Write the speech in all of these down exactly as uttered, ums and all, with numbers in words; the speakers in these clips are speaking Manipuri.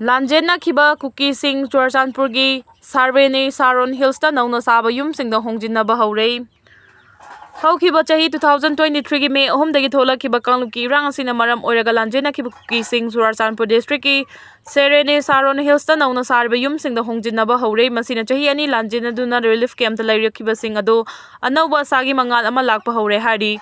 ꯂꯥꯟꯖꯦꯟꯅꯈꯤꯕ ꯀꯨꯀꯤꯁꯤꯡ ꯆꯨꯔꯆꯥꯟꯄꯨꯔꯒꯤ ꯁꯥꯔꯕꯦꯅꯦ ꯁꯥꯔꯣꯟ ꯍꯤꯜꯁꯇ ꯅꯧꯅ ꯁꯥꯕ ꯌꯨꯝꯁꯤꯡꯗ ꯍꯣꯡꯖꯤꯟꯅꯕ ꯍꯧꯔꯦ꯫ ꯍꯧꯈꯤꯕ ꯆꯍꯤ two thousand twenty-threeꯒꯤ May ꯑꯍꯨꯝꯗꯒꯤ ꯊꯣꯛꯂꯛꯈꯤꯕ ꯀꯥꯡꯂꯨꯞꯀꯤ ꯏꯔꯥꯡ ꯑꯁꯤꯅ ꯃꯔꯝ ꯑꯣꯏꯔꯒ ꯂꯥꯟꯖꯦꯟꯅꯈꯤꯕ ꯀꯨꯀꯤꯁꯤꯡ ꯆꯨꯔꯆꯥꯟꯄꯨꯔ ꯗꯤꯁꯇ꯭ꯔꯤꯛꯀꯤ ꯁꯦꯔꯦꯅꯦ ꯁꯥꯔꯣꯟ ꯍꯤꯜꯁꯇ ꯅꯧꯅ ꯁꯥꯔꯤꯕ ꯌꯨꯝꯁꯤꯡꯗ ꯍꯣꯡꯖꯤꯟꯅꯕ ꯍꯧꯔꯦ꯫ ꯃꯁꯤꯅ ꯆꯍꯤ ꯑꯅꯤ ꯂꯥꯟꯖꯦꯟꯅꯗꯨꯅ ꯔꯤꯂꯤꯐ ꯀꯦꯝꯞꯇ ꯂꯩꯔꯛꯈꯤꯕꯁꯤꯡ ꯑꯗꯨ ꯑꯅꯧꯕ ꯑꯁꯥꯒꯤ ꯃꯉꯥꯜ ꯑꯃ ꯂꯥꯛꯄ ꯍꯧꯔꯦ ꯍꯥꯏꯔꯤ꯫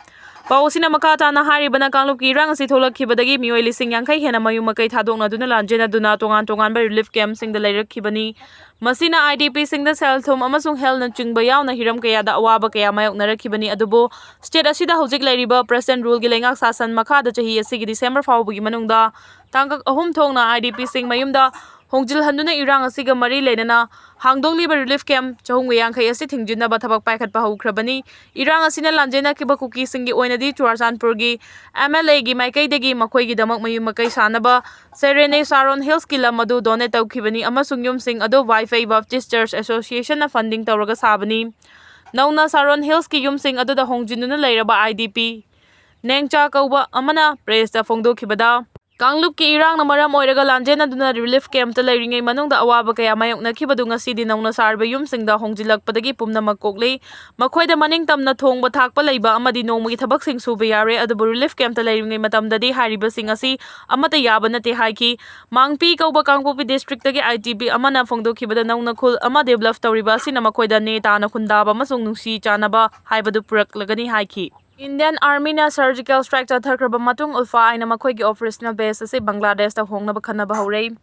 ꯄꯥꯎ ꯑꯁꯤꯅ ꯃꯈꯥ ꯇꯥꯅ ꯍꯥꯏꯔꯤꯕꯅ, ꯀꯥꯡꯂꯨꯞꯀꯤ ꯏꯔꯥꯡ ꯑꯁꯤ ꯊꯣꯛꯂꯛꯈꯤꯕꯗꯒꯤ ꯃꯤꯑꯣꯏ ꯂꯤꯁꯤꯡ ꯌꯥꯡꯈꯩ ꯍꯦꯟꯅ ꯃꯌꯨꯝ ꯃꯀꯩ ꯊꯥꯗꯣꯛꯅꯗꯨꯅ ꯂꯥꯟꯖꯦꯟꯅꯗꯨꯅ ꯇꯣꯉꯥꯟ ꯇꯣꯉꯥꯟꯕ ꯔꯤꯂꯤꯐ ꯀꯦꯝꯞꯁꯤꯡꯗ ꯂꯩꯔꯛꯈꯤꯕꯅꯤ꯫ ꯃꯁꯤꯅ IDPꯁꯤꯡꯗ ꯁꯦꯜ ꯊꯨꯝ ꯑꯃꯁꯨꯡ ꯍꯦꯜꯠꯅꯆꯤꯡꯕ ꯌꯥꯎꯅ ꯍꯤꯔꯝ ꯀꯌꯥꯗ ꯑꯋꯥꯕ ꯀꯌꯥ ꯃꯥꯌꯣꯛꯅꯔꯛꯈꯤꯕꯅꯤ꯫ ꯑꯗꯨꯕꯨ ꯁ꯭ꯇꯦꯠ ꯑꯁꯤꯗ ꯍꯧꯖꯤꯛ ꯂꯩꯔꯤꯕ ꯄ꯭ꯔꯦꯁꯤꯗꯦꯟꯠ ꯔꯨꯜꯒꯤ ꯂꯩꯉꯥꯛ ꯁꯥꯁꯟ ꯃꯈꯥꯗ ꯆꯍꯤ ꯑꯁꯤꯒꯤ ꯗꯤꯁꯦꯝꯕꯔ ꯐꯥꯎꯕꯒꯤ ꯃꯅꯨꯡꯗ ꯇꯥꯡꯀꯛ ꯑꯍꯨꯝ ꯊꯣꯛꯅ IDPꯁꯤꯡ ꯃꯌꯨꯝꯗ ꯍꯣꯡꯖꯤꯜꯍꯟꯗꯨꯅ ꯏꯔꯥꯡ ꯑꯁꯤꯒ ꯃꯔꯤ ꯂꯩꯅꯅ ꯍꯥꯡꯗꯣꯛꯂꯤꯕ ꯔꯤꯂꯤꯐ ꯀꯦꯝꯞ ꯆꯍꯨꯝꯒ ꯌꯥꯡꯈꯩ ꯑꯁꯤ ꯊꯤꯡꯖꯤꯟꯅꯕ ꯊꯕꯛ ꯄꯥꯏꯈꯠꯄ ꯍꯧꯈ꯭ꯔꯕꯅꯤ꯫ ꯏꯔꯥꯡ ꯑꯁꯤꯅ ꯂꯥꯟꯖꯦꯟꯅꯈꯤꯕ ꯀꯨꯀꯤꯁꯤꯡꯒꯤ ꯑꯣꯏꯅꯗꯤ ꯆꯨꯔꯆꯥꯟꯄꯨꯔꯒꯤ MLAꯒꯤ ꯃꯥꯏꯀꯩꯗꯒꯤ ꯃꯈꯣꯏꯒꯤꯗꯃꯛ ꯃꯌꯨꯝ ꯃꯀꯩ ꯁꯥꯅꯕ ꯁꯦꯔꯦꯅꯦ ꯁꯥꯔꯣꯟ ꯍꯤꯜꯁꯀꯤ ꯂꯝ ꯑꯗꯨ ꯗꯣꯅꯦꯠ ꯇꯧꯈꯤꯕꯅꯤ ꯑꯃꯁꯨꯡ ꯌꯨꯝꯁꯤꯡ ꯑꯗꯨ ꯋꯥꯏꯐꯩ ꯕꯥꯞꯇꯤꯁ ꯆꯔꯆ ꯑꯦꯁꯣꯁꯤꯌꯦꯁꯟꯅ ꯐꯟꯗꯤꯡ ꯇꯧꯔꯒ ꯁꯥꯕꯅꯤ꯫ ꯅꯧꯅ ꯁꯥꯔꯣꯟ ꯍꯤꯜꯁꯀꯤ ꯌꯨꯝꯁꯤꯡ ꯑꯗꯨꯗ ꯍꯣꯡꯖꯤꯟꯗꯨꯅ ꯂꯩꯔꯕ IDP ꯅꯦꯡꯆꯥ ꯀꯧꯕ ꯑꯃꯅ ꯄ꯭ꯔꯦꯁꯇ ꯐꯣꯡꯗꯣꯛꯈꯤꯕꯗ, ꯀꯥꯡꯂꯨꯞꯀꯤ ꯏꯔꯥꯡꯅ ꯃꯔꯝ ꯑꯣꯏꯔꯒ ꯂꯥꯟꯖꯦꯟꯅꯗꯨꯅ ꯔꯤꯂꯤꯐ ꯀꯦꯝꯞꯇ ꯂꯩꯔꯤꯉꯩ ꯃꯅꯨꯡꯗ ꯑꯋꯥꯕ ꯀꯌꯥ ꯃꯥꯌꯣꯛꯅꯈꯤꯕꯗꯨ ꯉꯁꯤꯗꯤ ꯅꯧꯅ ꯁꯥꯔꯤꯕ ꯌꯨꯝꯁꯤꯡꯗ ꯍꯣꯡꯖꯤꯜꯂꯛꯄꯗꯒꯤ ꯄꯨꯝꯅꯃꯛ ꯀꯣꯛꯂꯤ꯫ ꯃꯈꯣꯏꯗ ꯃꯅꯤꯡ ꯇꯝꯅ ꯊꯣꯡꯕ ꯊꯥꯛꯄ ꯂꯩꯕ ꯑꯃꯗꯤ ꯅꯣꯡꯃꯒꯤ ꯊꯕꯛꯁꯤꯡ ꯁꯨꯕ ꯌꯥꯔꯦ, ꯑꯗꯨꯕꯨ ꯔꯤꯂꯤꯐ ꯀꯦꯝꯞꯇ ꯂꯩꯔꯤꯉꯩ ꯃꯇꯝꯗꯗꯤ ꯍꯥꯏꯔꯤꯕꯁꯤꯡ ꯑꯁꯤ ꯑꯃꯠꯇ ꯌꯥꯕ ꯅꯠꯇꯦ ꯍꯥꯏꯈꯤ꯫ ꯃꯥꯡꯄꯤ ꯀꯧꯕ ꯀꯥꯡꯄꯣꯛꯄꯤ ꯗꯤꯁꯇ꯭ꯔꯤꯛꯇꯒꯤ IDP ꯑꯃꯅ ꯐꯣꯡꯗꯣꯛꯈꯤꯕꯗ, ꯅꯧꯅ ꯈꯨꯜ ꯑꯃ ꯗꯤꯕꯦꯂꯞ ꯇꯧꯔꯤꯕ ꯑꯁꯤꯅ ꯃꯈꯣꯏꯗ ꯅꯦ ꯇꯥꯅ ꯈꯨꯟꯗꯥꯕ ꯑꯃꯁꯨꯡ ꯅꯨꯡꯁꯤ ꯆꯥꯟꯅꯕ ꯍꯥꯏꯕꯗꯨ ꯄꯨꯔꯛꯂꯒꯅꯤ ꯍꯥꯏꯈꯤ꯫ ꯏꯟꯗꯤꯌꯟ ꯑꯥꯔꯃꯤꯅ ꯁꯔꯖꯤꯀꯦꯜ ꯁ꯭ꯇ꯭ꯔꯥꯏꯛ ꯆꯠꯊꯈ꯭ꯔꯕ ꯃꯇꯨꯡ ꯎꯜꯐꯥ ꯑꯥꯏꯅ ꯃꯈꯣꯏꯒꯤ ꯑꯣꯄꯔꯦꯁꯅꯦꯜ ꯕꯦꯁ ꯑꯁꯤ ꯕꯪꯒ꯭ꯂꯥꯗꯦꯁꯇ ꯍꯣꯡꯅꯕ ꯈꯟꯅꯕ ꯍꯧꯔꯦ꯫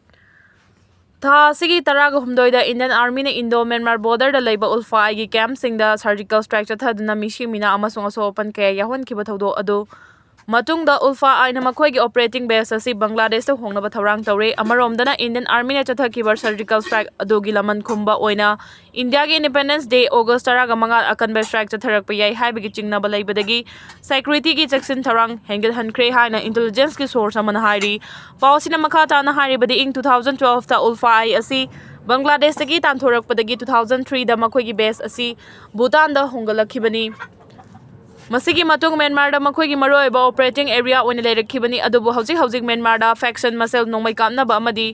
ꯊꯥ ꯑꯁꯤꯒꯤ ꯇꯔꯥꯒ ꯍꯨꯝꯗꯣꯏꯗ ꯏꯟꯗꯤꯌꯟ ꯑꯥꯔꯃꯤꯅ ꯏꯟꯗꯣ ꯃ꯭ꯌꯥꯟꯃꯥꯔ ꯕꯣꯔꯗꯔꯗ ꯂꯩꯕ ꯎꯜꯐꯥ ꯑꯥꯏꯒꯤ ꯀꯦꯝꯞꯁꯤꯡꯗ ꯁꯔꯖꯤꯀꯦꯜ ꯁ꯭ꯇ꯭ꯔꯥꯏꯛ ꯆꯠꯊꯗꯨꯅ ꯃꯤꯁꯤ ꯃꯤꯅꯥ ꯑꯃꯁꯨꯡ ꯑꯁꯣꯛ ꯑꯄꯟ ꯀꯌꯥ ꯌꯥꯎꯍꯟꯈꯤꯕ ꯊꯧꯗꯣꯛ ꯑꯗꯨ ꯃꯇꯨꯡꯗ ꯎꯜꯐꯥ ꯑꯥꯏꯅ ꯃꯈꯣꯏꯒꯤ ꯑꯣꯄꯔꯦꯇꯤꯡ ꯕꯦꯁ ꯑꯁꯤ ꯕꯪꯒ꯭ꯂꯥꯗꯦꯁꯇ ꯍꯣꯡꯅꯕ ꯊꯧꯔꯥꯡ ꯇꯧꯔꯦ꯫ ꯑꯃꯔꯣꯝꯗꯅ ꯏꯟꯗꯤꯌꯟ ꯑꯥꯔꯃꯤꯅ ꯆꯠꯊꯈꯤꯕ ꯁꯔꯖꯤꯀꯦꯜ ꯁ꯭ꯇ꯭ꯔꯥꯏꯛ ꯑꯗꯨꯒꯤ ꯂꯃꯟ ꯈꯨꯝꯕ ꯑꯣꯏꯅ ꯏꯟꯗꯤꯌꯥꯒꯤ ꯏꯟꯗꯤꯄꯦꯟꯗꯦꯟꯁ ꯗꯦ, ꯑꯣꯒꯁ ꯇꯔꯥꯒ ꯃꯉꯥ, ꯑꯀꯟꯕ ꯁ꯭ꯇ꯭ꯔꯥꯏꯛ ꯆꯠꯊꯔꯛꯄ ꯌꯥꯏ ꯍꯥꯏꯕꯒꯤ ꯆꯤꯡꯅꯕ ꯂꯩꯕꯗꯒꯤ ꯁꯦꯀ꯭ꯌꯨꯔꯤꯇꯤꯒꯤ ꯆꯦꯛꯁꯤꯟ ꯊꯧꯔꯥꯡ ꯍꯦꯟꯒꯠꯍꯟꯈ꯭ꯔꯦ ꯍꯥꯏꯅ ꯏꯟꯇꯦꯂꯤꯖꯦꯟꯁꯀꯤ ꯁꯣꯔꯁ ꯑꯃꯅ ꯍꯥꯏꯔꯤ꯫ ꯄꯥꯎ ꯑꯁꯤꯅ ꯃꯈꯥ ꯇꯥꯅ ꯍꯥꯏꯔꯤꯕꯗꯤ, ꯏꯪ two thousand twelveꯇ ꯎꯜꯐꯥ ꯑꯥꯏ ꯑꯁꯤ ꯕꯪꯒ꯭ꯂꯥꯗꯦꯁꯇꯒꯤ ꯇꯥꯟꯊꯣꯔꯛꯄꯗꯒꯤ two thousand threeꯗ ꯃꯈꯣꯏꯒꯤ ꯕꯦꯁ ꯑꯁꯤ ꯚꯨꯇꯥꯟꯗ ꯍꯣꯡꯒꯠꯂꯛꯈꯤꯕꯅꯤ꯫ ꯃꯁꯤꯒꯤ ꯃꯇꯨꯡ ꯃ꯭ꯌꯥꯟꯃꯥꯔꯗ ꯃꯈꯣꯏꯒꯤ ꯃꯔꯨꯑꯣꯏꯕ operating area ꯑꯣꯏꯅ ꯂꯩꯔꯛꯈꯤꯕꯅꯤ꯫ ꯑꯗꯨꯕꯨ ꯍꯧꯖꯤꯛ ꯍꯧꯖꯤꯛ ꯃ꯭ꯌꯥꯟꯃꯥꯔꯗ faction ꯃꯁꯦꯜ ꯅꯣꯡꯃꯩ ꯀꯥꯞꯅꯕ ꯑꯃꯗꯤ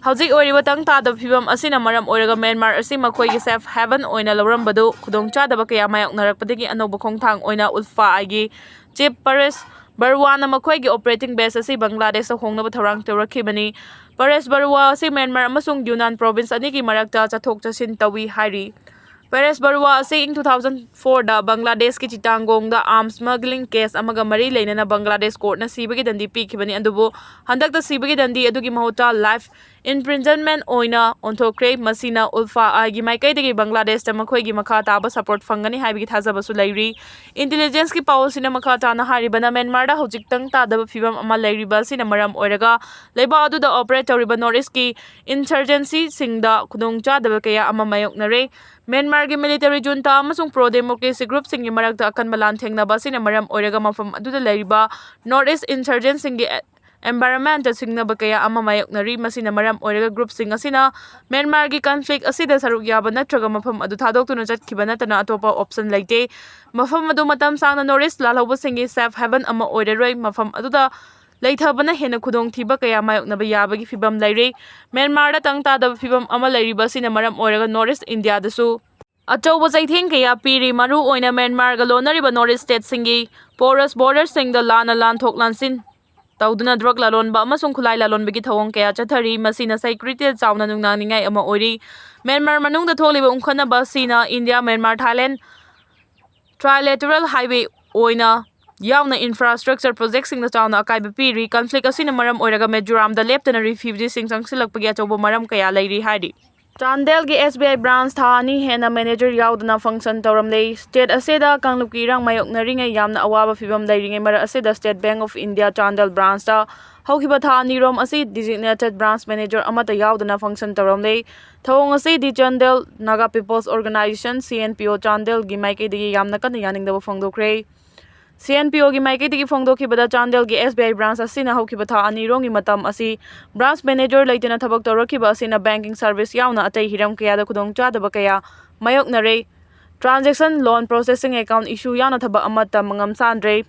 ꯍꯧꯖꯤꯛ ꯑꯣꯏꯔꯤꯕ ꯇꯪ ꯇꯥꯗꯕ ꯐꯤꯕꯝ ꯑꯁꯤꯅ ꯃꯔꯝ ꯑꯣꯏꯔꯒ ꯃ꯭ꯌꯥꯟꯃꯥꯔ ꯑꯁꯤ ꯃꯈꯣꯏꯒꯤ safe haven ꯑꯣꯏꯅ ꯂꯧꯔꯝꯕꯗꯨ ꯈꯨꯗꯣꯡꯆꯥꯗꯕ ꯀꯌꯥ ꯃꯥꯌꯣꯛꯅꯔꯛꯄꯗꯒꯤ ꯑꯅꯧꯕ ꯈꯣꯡꯊꯥꯡ ꯑꯣꯏꯅ ULFA-I ꯒꯤ chief ꯄꯔꯦꯁ ꯕꯔꯨꯋꯥꯅ ꯃꯈꯣꯏꯒꯤ operating base ꯑꯁꯤ ꯕꯪꯒ꯭ꯂꯥꯗꯦꯁꯇ ꯍꯣꯡꯅꯕ ꯊꯧꯔꯥꯡ ꯇꯧꯔꯛꯈꯤꯕꯅꯤ꯫ ꯄꯔꯦꯁ ꯕꯔꯨꯋꯥ ꯑꯁꯤ ꯃ꯭ꯌꯥꯟꯃꯥꯔ ꯑꯃꯁꯨꯡ ꯌꯨꯅꯥꯟ province ꯑꯅꯤꯒꯤ ꯃꯔꯛꯇ ꯆꯠꯊꯣꯛ ꯆꯠꯁꯤꯟ ꯇꯧꯏ ꯍꯥꯏꯔꯤ꯫ ꯄꯔꯦꯁ ꯕꯔꯨꯋꯥ ꯑꯁꯤ ꯏꯪ two thousand four ꯗ ꯕꯪꯒ꯭ꯂꯥꯗꯦꯁꯀꯤ ꯆꯤꯇꯥꯡꯒꯣꯡꯗ arms smuggling case ꯑꯃꯒ ꯃꯔꯤ ꯂꯩꯅꯅ ꯕꯪꯒ꯭ꯂꯥꯗꯦꯁ courtꯅ ꯁꯤꯕꯒꯤ ꯗꯟꯗꯤ ꯄꯤꯈꯤꯕꯅꯤ꯫ ꯑꯗꯨꯕꯨ ꯍꯟꯗꯛꯇ ꯁꯤꯕꯒꯤ ꯗꯟꯗꯤ ꯑꯗꯨꯒꯤ ꯃꯍꯨꯠꯇ life imprisonment ꯑꯣꯏꯅ ꯑꯣꯟꯊꯣꯛꯈ꯭ꯔꯦ꯫ ꯃꯁꯤꯅ ULFA-I ꯒꯤ ꯃꯥꯏꯀꯩꯗꯒꯤ ꯕꯪꯒ꯭ꯂꯥꯗꯦꯁꯇ ꯃꯈꯣꯏꯒꯤ ꯃꯈꯥ ꯇꯥꯕ support ꯐꯪꯒꯅꯤ ꯍꯥꯏꯕꯒꯤ ꯊꯥꯖꯕꯁꯨ ꯂꯩꯔꯤ꯫ Intelligence ꯀꯤ ꯄꯥꯎ ꯑꯁꯤꯅ ꯃꯈꯥ ꯇꯥꯅ ꯍꯥꯏꯔꯤꯕꯅ, ꯃ꯭ꯌꯥꯟꯃꯥꯔꯗ ꯍꯧꯖꯤꯛ ꯇꯪ ꯇꯥꯗꯕ ꯐꯤꯕꯝ ꯑꯃ ꯂꯩꯔꯤꯕ ꯑꯁꯤꯅ ꯃꯔꯝ ꯑꯣꯏꯔꯒ ꯂꯩꯕꯥꯛ ꯑꯗꯨꯗ operate ꯇꯧꯔꯤꯕ North East ꯀꯤ insurgency ꯁꯤꯡꯗ ꯈꯨꯗꯣꯡꯆꯥꯗꯕ ꯀꯌꯥ ꯑꯃ ꯃꯥꯌꯣꯛꯅꯔꯦ꯫ ꯃ꯭ꯌꯥꯟꯃꯥꯔꯒꯤ military junta ꯑꯃꯁꯨꯡ pro democracy group ꯁꯤꯡꯒꯤ ꯃꯔꯛꯇ ꯑꯀꯟꯕ ꯂꯥꯟ ꯊꯦꯡꯅꯕ ꯑꯁꯤꯅ ꯃꯔꯝ ꯑꯣꯏꯔꯒ ꯃꯐꯝ ꯑꯗꯨꯗ ꯂꯩꯔꯤꯕ North East insurgent ꯁꯤꯡꯒꯤ environment ꯇ ꯁꯤꯡꯅꯕ ꯀꯌꯥ ꯑꯃ ꯃꯥꯌꯣꯛꯅꯔꯤ꯫ ꯃꯁꯤꯅ ꯃꯔꯝ ꯑꯣꯏꯔꯒ group ꯁꯤꯡ ꯑꯁꯤꯅ ꯃ꯭ꯌꯥꯟꯃꯥꯔꯒꯤ conflict ꯑꯁꯤꯗ ꯁꯔꯨꯛ ꯌꯥꯕ ꯅꯠꯇ꯭ꯔꯒ ꯃꯐꯝ ꯑꯗꯨ ꯊꯥꯗꯣꯛꯇꯨꯅ ꯆꯠꯈꯤꯕ ꯅꯠꯇꯅ ꯑꯇꯣꯞꯄ option ꯂꯩꯇꯦ꯫ ꯃꯐꯝ ꯑꯗꯨ ꯃꯇꯝ ꯁꯥꯡꯅ North East ꯂꯥꯜꯍꯧꯕꯁꯤꯡꯒꯤ safe haven ꯑꯃ ꯑꯣꯏꯔꯔꯣꯏ꯫ ꯃꯐꯝ ꯑꯗꯨꯗ ꯂꯩꯊꯕꯅ ꯍꯦꯟꯅ ꯈꯨꯗꯣꯡꯊꯤꯕ ꯀꯌꯥ ꯃꯥꯌꯣꯛꯅꯕ ꯌꯥꯕꯒꯤ ꯐꯤꯕꯝ ꯂꯩꯔꯦ꯫ ꯃ꯭ꯌꯥꯟꯃꯥꯔꯗ ꯇꯪ ꯇꯥꯗꯕ ꯐꯤꯕꯝ ꯑꯃ ꯂꯩꯔꯤꯕ ꯑꯁꯤꯅ ꯃꯔꯝ ꯑꯣꯏꯔꯒ North East India ꯗꯁꯨ ꯑꯆꯧꯕ ꯆꯩꯊꯦꯡ ꯀꯌꯥ ꯄꯤꯔꯤ꯫ ꯃꯔꯨ ꯑꯣꯏꯅ ꯃ꯭ꯌꯥꯟꯃꯥꯔꯒ ꯂꯣꯟꯅꯔꯤꯕ North East state ꯁꯤꯡꯒꯤ porous border ꯁꯤꯡꯗ ꯂꯥꯟꯅ ꯂꯥꯟꯊꯣꯛ ꯂꯥꯟꯁꯤꯟ ꯇꯧꯗꯨꯅ drug ꯂꯂꯣꯟꯕ ꯑꯃꯁꯨꯡ ꯈꯨꯠꯂꯥꯏ ꯂꯂꯣꯟꯕꯒꯤ ꯊꯧꯑꯣꯡ ꯀꯌꯥ ꯆꯠꯊꯔꯤ꯫ ꯃꯁꯤꯅ security ꯗ ꯆꯥꯎꯅ ꯅꯨꯡꯅꯥꯡꯅꯤꯡꯉꯥꯏ ꯑꯃ ꯑꯣꯏꯔꯤ꯫ ꯃ꯭ꯌꯥꯟꯃꯥꯔ ꯃꯅꯨꯡꯗ ꯊꯣꯛꯂꯤꯕ ꯎꯪꯈꯠꯅꯕ ꯑꯁꯤꯅ India, Myanmar, Thailand trilateral highway ꯑꯣꯏꯅ ꯌꯥꯎꯅ infrastructure project ꯁꯤꯡꯗ ꯆꯥꯎꯅ ꯑꯀꯥꯏꯕ ꯄꯤꯔꯤ꯫ Conflict ꯑꯁꯤꯅ ꯃꯔꯝ ꯑꯣꯏꯔꯒ ꯃꯤꯖꯣꯔꯥꯝꯗ ꯂꯦꯞꯇꯅ refugee ꯁꯤꯡ ꯆꯪꯁꯤꯜꯂꯛꯄꯒꯤ ꯑꯆꯧꯕ ꯃꯔꯝ ꯀꯌꯥ ꯂꯩꯔꯤ ꯍꯥꯏꯔꯤ꯫ ꯆꯥꯟꯗꯦꯜꯒꯤ SBI branch ꯊꯥ ꯑꯅꯤ ꯍꯦꯟꯅ manager ꯌꯥꯎꯗꯅ function ꯇꯧꯔꯝꯂꯦ꯫ State ꯑꯁꯤꯗ ꯀꯥꯡꯂꯨꯞꯀꯤ ꯏꯔꯥꯡ ꯃꯥꯌꯣꯛꯅꯔꯤꯉꯩ ꯌꯥꯝꯅ ꯑꯋꯥꯕ ꯐꯤꯕꯝ ꯂꯩꯔꯤꯉꯩ ꯃꯔꯛ ꯑꯁꯤꯗ State Bank of India Chandel branch ꯇ ꯍꯧꯈꯤꯕ ꯊꯥ ꯑꯅꯤꯔꯣꯝ ꯑꯁꯤ designated branch manager ꯑꯃꯠꯇ ꯌꯥꯎꯗꯅ function ꯇꯧꯔꯝꯂꯦ꯫ ꯊꯧꯑꯣꯡ ꯑꯁꯤꯗꯤ Chandel Naga People's Organization, CNPO ꯆꯥꯟꯗꯦꯜꯒꯤ ꯃꯥꯏꯀꯩꯗꯒꯤ ꯌꯥꯝꯅ ꯀꯟꯅ ꯌꯥꯅꯤꯡꯗꯕ ꯐꯣꯡꯗꯣꯛꯈ꯭ꯔꯦ꯫ CNPO ꯒꯤ ꯃꯥꯏꯀꯩꯗꯒꯤ ꯐꯣꯡꯗꯣꯛꯈꯤꯕꯗ, ꯆꯥꯟꯗꯦꯜꯒꯤ SBI branch ꯑꯁꯤꯅ ꯍꯧꯈꯤꯕ ꯊꯥ ꯑꯅꯤꯔꯣꯝꯒꯤ ꯃꯇꯝ ꯑꯁꯤ branch manager ꯂꯩꯇꯅ ꯊꯕꯛ ꯇꯧꯔꯛꯈꯤꯕ ꯑꯁꯤꯅ banking service ꯌꯥꯎꯅ ꯑꯇꯩ ꯍꯤꯔꯝ ꯀꯌꯥꯗ ꯈꯨꯗꯣꯡꯆꯥꯗꯕ ꯀꯌꯥ ꯃꯥꯌꯣꯛꯅꯔꯦ꯫ transaction, loan processing account issue ꯌꯥꯎꯅ ꯊꯕꯛ ꯑꯃꯠꯇ ꯃꯉꯝ ꯆꯥꯟꯗ꯭ꯔꯦ꯫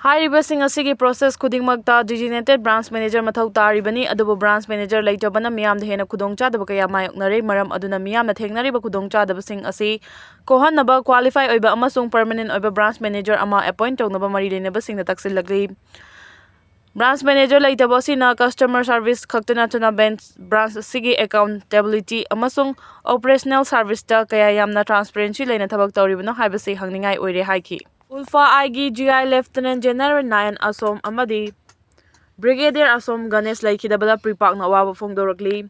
ꯍꯥꯏꯔꯤꯕꯁꯤꯡ ꯑꯁꯤꯒꯤ process ꯈꯨꯗꯤꯡꯃꯛꯇ designated branch manager ꯃꯊꯧ ꯇꯥꯔꯤꯕꯅꯤ, ꯑꯗꯨꯕꯨ branch manager ꯂꯩꯇꯕꯅ ꯃꯤꯌꯥꯝꯗ ꯍꯦꯟꯅ ꯈꯨꯗꯣꯡꯆꯥꯗꯕ ꯀꯌꯥ ꯃꯥꯌꯣꯛꯅꯔꯦ꯫ ꯃꯔꯝ ꯑꯗꯨꯅ ꯃꯤꯌꯥꯝꯅ ꯊꯦꯡꯅꯔꯤꯕ ꯈꯨꯗꯣꯡꯆꯥꯗꯕꯁꯤꯡ ꯑꯁꯤ ꯀꯣꯛꯍꯟꯅꯕ qualify ꯑꯣꯏꯕ ꯑꯃꯁꯨꯡ permanent ꯑꯣꯏꯕ branch manager ꯑꯃ appoint ꯇꯧꯅꯕ ꯃꯔꯤ ꯂꯩꯅꯕꯁꯤꯡꯗ ꯇꯛꯁꯤꯜꯂꯛꯂꯤ꯫ Branch manager ꯂꯩꯇꯕ ꯑꯁꯤꯅ customer service ꯈꯛꯇ ꯅꯠꯇꯅ branch, branch ꯑꯁꯤꯒꯤ accountability ꯑꯃꯁꯨꯡ operational serviceꯇ ꯀꯌꯥ ꯌꯥꯝꯅ transparency ꯂꯩꯅ ꯊꯕꯛ ꯇꯧꯔꯤꯕꯅꯣ ꯍꯥꯏꯕꯁꯤ ꯍꯪꯅꯤꯡꯉꯥꯏ ꯑꯣꯏꯔꯦ ꯍꯥꯏꯈꯤ꯫ ULFA-I ꯒꯤ G I Lieutenant General ꯅꯥꯌꯟ ꯑꯁꯣꯝ ꯑꯃꯗꯤ Brigadier ꯑꯁꯣꯝ ꯒꯅꯦꯁ ꯂꯩꯈꯤꯗꯕꯗ ꯄ꯭ꯔꯤꯄꯥꯛꯅ ꯑꯋꯥꯕ ꯐꯣꯡꯗꯣꯔꯛꯂꯤ꯫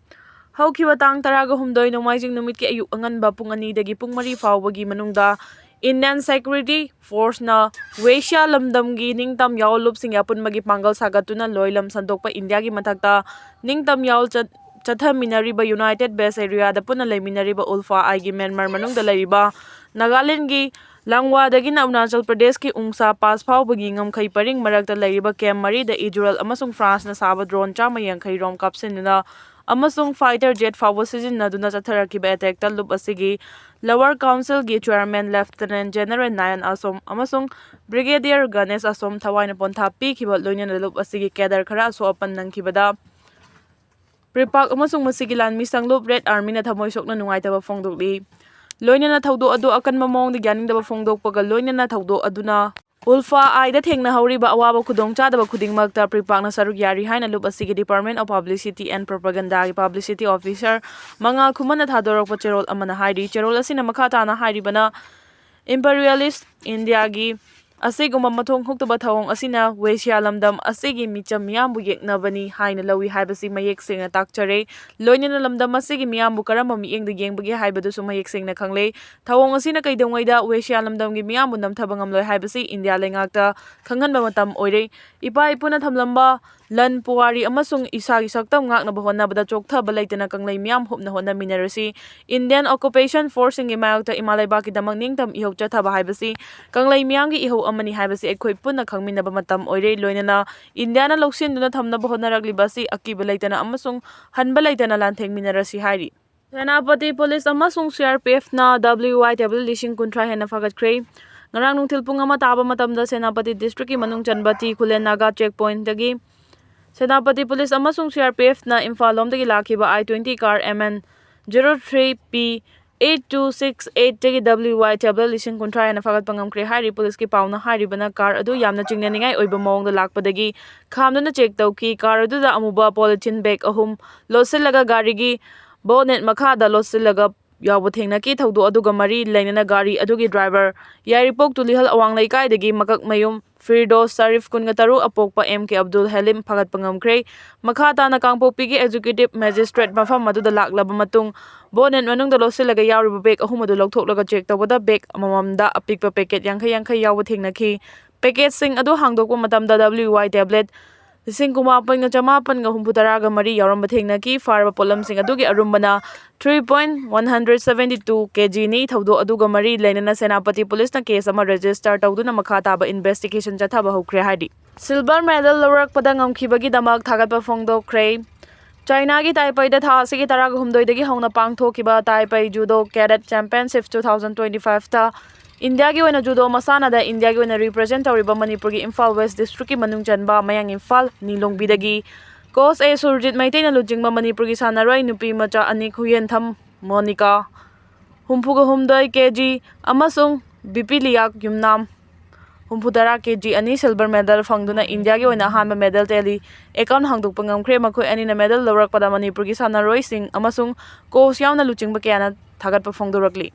ꯍꯧꯈꯤꯕ ꯇꯥꯡ ꯇꯔꯥꯒ ꯍꯨꯝꯗꯣꯏ ꯅꯣꯡꯃꯥꯏꯖꯤꯡ ꯅꯨꯃꯤꯠꯀꯤ ꯑꯌꯨꯛ ꯑꯉꯟꯕ ꯄꯨꯡ ꯑꯅꯤꯗꯒꯤ ꯄꯨꯡ ꯃꯔꯤ ꯐꯥꯎꯕꯒꯤ ꯃꯅꯨꯡꯗ Indian Security Forceꯅ ꯋꯦꯁꯤꯌꯥ ꯂꯝꯗꯝꯒꯤ ꯅꯤꯡꯇꯝ ꯌꯥꯑꯣꯜ ꯂꯨꯞꯁꯤꯡꯒꯤ ꯑꯄꯨꯟꯕꯒꯤ ꯄꯥꯡꯒꯜ ꯁꯥꯒꯠꯇꯨꯅ ꯂꯣꯏꯂꯝ ꯁꯟꯗꯣꯛꯄ ꯏꯟꯗꯤꯌꯥꯒꯤ ꯃꯊꯛꯇ ꯅꯤꯡꯇꯝ ꯌꯥꯑꯣꯜ ꯆꯠ-, ꯆꯠꯊꯃꯤꯟꯅꯔꯤꯕ United Base Areaꯗ ꯄꯨꯟꯅ ꯂꯩꯃꯤꯟꯅꯔꯤꯕ ULFA-I ꯒꯤ ꯃ꯭ꯌꯥꯟꯃꯥꯔ ꯃꯅꯨꯡꯗ ꯂꯩꯔꯤꯕ ꯅꯥꯒꯥꯂꯦꯟꯗꯒꯤ ꯂꯥꯡꯋꯥꯗꯒꯤꯅ ꯑꯔꯨꯅꯥꯆꯜ ꯄ꯭ꯔꯗꯦꯁꯀꯤ ꯎꯡꯁꯥ ꯄꯥꯁ ꯐꯥꯎꯕꯒꯤ ꯉꯝꯈꯩ ꯄꯔꯤꯡ ꯃꯔꯛꯇ ꯂꯩꯔꯤꯕ camp ꯃꯔꯤꯗ ꯏꯖꯔꯦꯜ ꯑꯃꯁꯨꯡ ꯐ꯭ꯔꯥꯟꯁꯅ ꯁꯥꯕ drone ꯆꯥꯝꯃ ꯌꯥꯡꯈꯩ ꯔꯣꯝ ꯀꯥꯞꯁꯤꯟꯗꯨꯅ ꯑꯃꯁꯨꯡ fighter jet ꯐꯥꯎꯕ ꯁꯤꯖꯤꯟꯅꯗꯨꯅ ꯆꯠꯊꯔꯛꯈꯤꯕ attackꯇ ꯂꯨꯞ ꯑꯁꯤꯒꯤ Lower Councilꯒꯤ Chairman Lieutenant General ꯅꯥꯌꯟ ꯑꯁꯣꯝ ꯑꯃꯁꯨꯡ Brigadier ꯒꯅꯦꯁ ꯑꯁꯣꯝ ꯊꯋꯥꯏꯅ ꯄꯣꯟꯊꯥ ꯄꯤꯈꯤꯕ ꯂꯣꯏꯅꯅ ꯂꯨꯞ ꯑꯁꯤꯒꯤ cadre ꯈꯔ ꯑꯁꯣꯛ ꯑꯄꯟ ꯅꯪꯈꯤꯕꯗ ꯄ꯭ꯔꯤꯄꯥꯛ ꯑꯃꯁꯨꯡ ꯃꯁꯤꯒꯤ ꯂꯥꯟꯃꯤ ꯁꯪꯂꯨꯞ Red Armyꯅ ꯊꯃꯣꯏ ꯁꯣꯛꯅ ꯅꯨꯡꯉꯥꯏꯇꯕ ꯐꯣꯡꯗꯣꯛꯂꯤ꯫ ꯂꯣꯏꯅꯅ ꯊꯧꯗꯣꯛ ꯑꯗꯨ ꯑꯀꯟꯕ ꯃꯑꯣꯡꯗ ꯌꯥꯅꯤꯡꯗꯕ ꯐꯣꯡꯗꯣꯛꯄꯒ ꯂꯣꯏꯅꯅ ꯊꯧꯗꯣꯛ ꯑꯗꯨꯅ ULFA-I ꯗ ꯊꯦꯡꯅꯍꯧꯔꯤꯕ ꯑꯋꯥꯕ ꯈꯨꯗꯣꯡꯆꯥꯗꯕ ꯈꯨꯗꯤꯡꯃꯛꯇ ꯄ꯭ꯔꯤꯄꯥꯛꯅ ꯁꯔꯨꯛ ꯌꯥꯔꯤ ꯍꯥꯏꯅ ꯂꯨꯞ ꯑꯁꯤꯒꯤ Department of Publicity and Propagandaꯒꯤ publicity officer ꯃꯉꯥꯜ ꯈꯨꯃꯟꯅ ꯊꯥꯗꯣꯔꯛꯄ ꯆꯦꯔꯣꯜ ꯑꯃꯅ ꯍꯥꯏꯔꯤ꯫ ꯆꯦꯔꯣꯜ ꯑꯁꯤꯅ ꯃꯈꯥ ꯇꯥꯅ ꯍꯥꯏꯔꯤꯕꯅ, imperialist ꯏꯟꯗꯤꯌꯥꯒꯤ ꯑꯁꯤꯒꯨꯝꯕ ꯃꯊꯣꯡ ꯍꯨꯛꯇꯕ ꯊꯧꯑꯣꯡ ꯑꯁꯤꯅ ꯋꯦꯁꯤꯌꯥ ꯂꯝꯗꯝ ꯑꯁꯤꯒꯤ ꯃꯤꯆꯝ ꯃꯤꯌꯥꯝꯕꯨ ꯌꯦꯛꯅꯕꯅꯤ ꯍꯥꯏꯅ ꯂꯧꯏ ꯍꯥꯏꯕꯁꯤ ꯃꯌꯦꯛ ꯁꯦꯡꯅ ꯇꯥꯛꯆꯔꯦ꯫ ꯂꯣꯏꯅꯅ ꯂꯝꯗꯝ ꯑꯁꯤꯒꯤ ꯃꯤꯌꯥꯝꯕꯨ ꯀꯔꯝꯕ ꯃꯤꯠꯌꯦꯡꯗ ꯌꯦꯡꯕꯒꯦ ꯍꯥꯏꯕꯗꯨꯁꯨ ꯃꯌꯦꯛ ꯁꯦꯡꯅ ꯈꯪꯂꯦ꯫ ꯊꯧꯑꯣꯡ ꯑꯁꯤꯅ ꯀꯩꯗꯧꯉꯩꯗ ꯋꯦꯁꯤꯌꯥ ꯂꯝꯗꯝꯒꯤ ꯃꯤꯌꯥꯝꯕꯨ ꯅꯝꯊꯕ ꯉꯝꯂꯣꯏ ꯍꯥꯏꯕꯁꯤ ꯏꯟꯗꯤꯌꯥ ꯂꯩꯉꯥꯛꯇ ꯈꯪꯍꯟꯕ ꯃꯇꯝ ꯑꯣꯏꯔꯦ꯫ ꯏꯄꯥ ꯏꯄꯨꯅ ꯊꯝꯂꯝꯕ ꯂꯟ, ꯄꯨꯋꯥꯔꯤ ꯑꯃꯁꯨꯡ ꯏꯁꯥꯒꯤ ꯁꯛꯇꯝ ꯉꯥꯛꯅꯕ ꯍꯣꯠꯅꯕꯗ ꯆꯣꯛꯊꯕ ꯂꯩꯇꯅ ꯀꯪꯂꯩ ꯃꯤꯌꯥꯝ ꯍꯨꯞꯅ ꯍꯣꯠꯅꯃꯤꯟꯅꯔꯁꯤ꯫ Indian occupation forceꯁꯤꯡꯒꯤ ꯃꯥꯌꯣꯛꯇ ꯏꯃꯥ ꯂꯩꯕꯥꯛꯀꯤꯗꯃꯛ ꯅꯤꯡꯇꯝ ꯏꯍꯧ ꯆꯠꯊꯕ ꯍꯥꯏꯕꯁꯤ ꯀꯪꯂꯩ ꯃꯤꯌꯥꯝꯒꯤ ꯏꯍꯧ ꯑꯃꯅꯤ ꯍꯥꯏꯕꯁꯤ ꯑꯩꯈꯣꯏ ꯄꯨꯟꯅ ꯈꯪꯃꯤꯟꯅꯕ ꯃꯇꯝ ꯑꯣꯏꯔꯦ꯫ ꯂꯣꯏꯅꯅ ꯏꯟꯗꯤꯌꯥꯅ ꯂꯧꯁꯤꯟꯗꯨꯅ ꯊꯝꯅꯕ ꯍꯣꯠꯅꯔꯛꯂꯤꯕ ꯑꯁꯤ ꯑꯀꯤꯕ ꯂꯩꯇꯅ ꯑꯃꯁꯨꯡ ꯍꯟꯕ ꯂꯩꯇꯅ ꯂꯥꯟꯊꯦꯡꯃꯤꯟꯅꯔꯁꯤ ꯍꯥꯏꯔꯤ꯫ ꯁꯦꯅꯥꯄꯇꯤ ꯄꯨꯂꯤꯁ ꯑꯃꯁꯨꯡ ꯁꯤ ꯑꯥꯔ ꯄꯤ ꯑꯦꯐꯅ ꯗꯕ꯭ꯂꯤꯌꯨ ꯑꯥꯏ ꯇꯦꯕ꯭ꯂꯦꯠ ꯂꯤꯁꯤꯡ ꯀꯨꯟꯊ꯭ꯔꯥ ꯍꯦꯟꯅ ꯐꯥꯒꯠꯈ꯭ꯔꯦ꯫ ꯉꯔꯥꯡ ꯅꯨꯡꯊꯤꯜ ꯄꯨꯡ ꯑꯃ ꯇꯥꯕ ꯃꯇꯝꯗ ꯁꯦꯅꯥꯄꯇꯤ ꯗꯤꯁꯇ꯭ꯔꯤꯛꯀꯤ ꯃꯅꯨꯡ ꯆꯟꯕ ꯇꯤ ꯈꯨꯂꯦꯟ ꯅꯥꯒꯥ ꯆꯦꯛ ꯄꯣꯏꯟꯠꯇꯒꯤ ꯁꯦꯅꯥꯄꯇꯤ ꯄꯨꯂꯤꯁ ꯑꯃꯁꯨꯡ ꯁꯤ ꯑꯥꯔ ꯄꯤ ꯑꯦꯐꯅ ꯏꯝꯐꯥꯜ ꯂꯣꯝꯗꯒꯤ ꯂꯥꯛꯈꯤꯕ I twenty car M N zero three P eight two six ꯑꯩꯠꯇꯒꯤ ꯗꯕ꯭ꯂꯤꯌꯨ ꯋꯥꯏ ꯇꯦꯕ꯭ꯂꯦꯠ ꯂꯤꯁꯤꯡ ꯀꯨꯟꯊ꯭ꯔꯥ ꯍꯦꯟꯅ ꯐꯥꯒꯠꯄ ꯉꯝꯈ꯭ꯔꯦ ꯍꯥꯏꯔꯤ꯫ ꯄꯨꯂꯤꯁꯀꯤ ꯄꯥꯎꯅ ꯍꯥꯏꯔꯤꯕꯅ, ꯀꯥꯔ ꯑꯗꯨ ꯌꯥꯝꯅ ꯆꯤꯡꯅꯅꯤꯡꯉꯥꯏ ꯑꯣꯏꯕ ꯃꯑꯣꯡꯗ ꯂꯥꯛꯄꯗꯒꯤ ꯈꯥꯝꯗꯨꯅ ꯆꯦꯛ ꯇꯧꯈꯤ꯫ ꯀꯥꯔ ꯑꯗꯨꯗ ꯑꯃꯨꯕ ꯄꯣꯂꯤꯊꯤꯟ ꯕꯦꯒ ꯑꯍꯨꯝ ꯂꯣꯠꯁꯤꯜꯂꯒ ꯒꯥꯔꯤꯒꯤ ꯕꯣꯅꯦꯠ ꯃꯈꯥꯗ ꯂꯣꯠꯁꯤꯜꯂꯒ ꯌꯥꯎꯕ ꯊꯦꯡꯅꯈꯤ꯫ ꯊꯧꯗꯣꯛ ꯑꯗꯨꯒ ꯃꯔꯤ ꯂꯩꯅꯅ ꯒꯥꯔꯤ ꯑꯗꯨꯒꯤ ꯗ꯭ꯔꯥꯏꯚꯔ ꯌꯥꯏꯔꯤꯄꯣꯛ ꯇꯨꯂꯤꯍꯜ ꯑꯋꯥꯡ ꯂꯩꯀꯥꯏꯗꯒꯤ ꯃꯀꯛꯃꯌꯨꯝ ꯐꯤꯔꯗꯣꯁ ꯁꯔꯤꯐ, ꯀꯨꯟꯒ ꯇꯔꯨꯛ, ꯑꯄꯣꯛꯄ ꯑꯦꯝ ꯀꯦ ꯑꯕꯗꯨꯜ ꯍꯦꯂꯤꯝ ꯐꯥꯒꯠꯄ ꯉꯝꯈ꯭ꯔꯦ꯫ ꯃꯈꯥ ꯇꯥꯅ ꯀꯥꯡꯄꯣꯛꯄꯤꯒꯤ ꯑꯦꯛꯖꯤꯀ꯭ꯌꯨꯇꯤꯚ ꯃꯦꯖꯤꯁꯇ꯭ꯔꯦꯠ ꯃꯐꯝ ꯑꯗꯨꯗ ꯂꯥꯛꯂꯕ ꯃꯇꯨꯡ, ꯕꯣꯅꯦꯠ ꯃꯅꯨꯡꯗ ꯂꯣꯠꯁꯤꯜꯂꯒ ꯌꯥꯎꯔꯤꯕ ꯕꯦꯒ ꯑꯍꯨꯝ ꯑꯗꯨ ꯂꯧꯊꯣꯛꯂꯒ ꯆꯦꯛ ꯇꯧꯕꯗ, ꯕꯦꯒ ꯑꯃꯃꯝꯗ ꯑꯄꯤꯛꯄ ꯄꯦꯀꯦꯠ ꯌꯥꯡꯈꯩ ꯌꯥꯡꯈꯩ ꯌꯥꯎꯕ ꯊꯦꯡꯅꯈꯤ꯫ ꯄꯦꯀꯦꯠꯁꯤꯡ ꯑꯗꯨ ꯍꯥꯡꯗꯣꯛꯄ ꯃꯇꯝꯗ, ꯗꯕ꯭ꯂꯤꯌꯨ ꯋꯥꯏ ꯇꯦꯕ꯭ꯂꯦꯠ ꯂꯤꯁꯤꯡ ꯀꯨꯟꯃꯥꯄꯟꯒ ꯆꯃꯥꯄꯟꯒ ꯍꯨꯝꯐꯨ ꯇꯔꯥꯒ ꯃꯔꯤ ꯌꯥꯎꯔꯝꯕ ꯊꯦꯡꯅꯈꯤ꯫ ꯐꯥꯔꯕ ꯄꯣꯠꯂꯝꯁꯤꯡ ꯑꯗꯨꯒꯤ ꯑꯔꯨꯝꯕꯅ three point one hundred seventy two K G ꯅꯤ꯫ ꯊꯧꯗꯣꯛ ꯑꯗꯨꯒ ꯃꯔꯤ ꯂꯩꯅꯅ ꯁꯦꯅꯥꯄꯇꯤ ꯄꯨꯂꯤꯁꯅ ꯀꯦꯁ ꯑꯃ ꯔꯦꯖꯤꯁꯇꯔ ꯇꯧꯗꯨꯅ ꯃꯈꯥ ꯇꯥꯕ ꯏꯟꯚꯦꯁꯇꯤꯒꯦꯁꯟ ꯆꯠꯊꯕ ꯍꯧꯈ꯭ꯔꯦ ꯍꯥꯏꯔꯤ꯫ ꯁꯤꯜꯚꯔ ꯃꯦꯗꯜ ꯂꯧꯔꯛꯄꯗ ꯉꯝꯈꯤꯕꯒꯤꯗꯃꯛ ꯊꯥꯒꯠꯄ ꯐꯣꯡꯗꯣꯛꯈ꯭ꯔꯦ꯫ ꯆꯥꯏꯅꯥꯒꯤ ꯇꯥꯏꯄꯩꯗ ꯊꯥ ꯑꯁꯤꯒꯤ ꯇꯔꯥꯒ ꯍꯨꯝꯗꯣꯏꯗꯒꯤ ꯍꯧꯅ ꯄꯥꯡꯊꯣꯛꯈꯤꯕ Taipei judo cadet championship two thousand twenty five ꯇ ꯏꯟꯗꯤꯌꯥꯒꯤ ꯑꯣꯏꯅ ꯖꯨꯗꯣ ꯃꯁꯥꯟꯅꯗ ꯏꯟꯗꯤꯌꯥꯒꯤ ꯑꯣꯏꯅ ꯔꯤꯄ꯭ꯔꯖꯦꯟ ꯇꯧꯔꯤꯕ ꯃꯅꯤꯄꯨꯔꯒꯤ ꯏꯝꯐꯥꯜ ꯋꯦꯁ ꯗꯤꯁꯇ꯭ꯔꯤꯛꯀꯤ ꯃꯅꯨꯡ ꯆꯟꯕ ꯃꯌꯥꯡ ꯏꯝꯐꯥꯜ ꯅꯤꯂꯣꯡꯕꯤꯗꯒꯤ ꯀꯣꯁ ꯑꯦ ꯁꯨꯔꯖꯤꯠ ꯃꯩꯇꯩꯅ ꯂꯨꯆꯤꯡꯕ ꯃꯅꯤꯄꯨꯔꯒꯤ ꯁꯥꯟꯅꯔꯣꯏ ꯅꯨꯄꯤ ꯃꯆꯥ ꯑꯅꯤ ꯈꯨꯌꯦꯟꯊꯝ ꯃꯣꯅꯤꯀꯥ ꯍꯨꯝꯐꯨꯒ ꯍꯨꯝꯗꯣꯏ K G ꯑꯃꯁꯨꯡ ꯕꯤꯄꯤꯂꯤꯌꯥ ꯌꯨꯝꯅꯥꯝ ꯍꯨꯝꯐꯨꯇꯔꯥ K G ꯑꯅꯤ ꯁꯤꯜꯚꯔ ꯃꯦꯗꯜ ꯐꯪꯗꯨꯅ ꯏꯟꯗꯤꯌꯥꯒꯤ ꯑꯣꯏꯅ ꯑꯍꯥꯟꯕ ꯃꯦꯗꯜ ꯇꯦꯂꯤ ꯑꯦꯀꯥꯎꯟ ꯍꯥꯡꯗꯣꯛꯄ ꯉꯝꯈ꯭ꯔꯦ꯫ ꯃꯈꯣꯏ ꯑꯅꯤꯅ ꯃꯦꯗꯜ ꯂꯧꯔꯛꯄꯗ ꯃꯅꯤꯄꯨꯔꯒꯤ ꯁꯥꯟꯅꯔꯣꯏꯁꯤꯡ ꯑꯃꯁꯨꯡ ꯀꯣꯁ ꯌꯥꯎꯅ ꯂꯨꯆꯤꯡꯕ ꯀꯌꯥꯅ ꯊꯥꯒꯠꯄ ꯐꯣꯡꯗꯣꯔꯛꯂꯤ꯫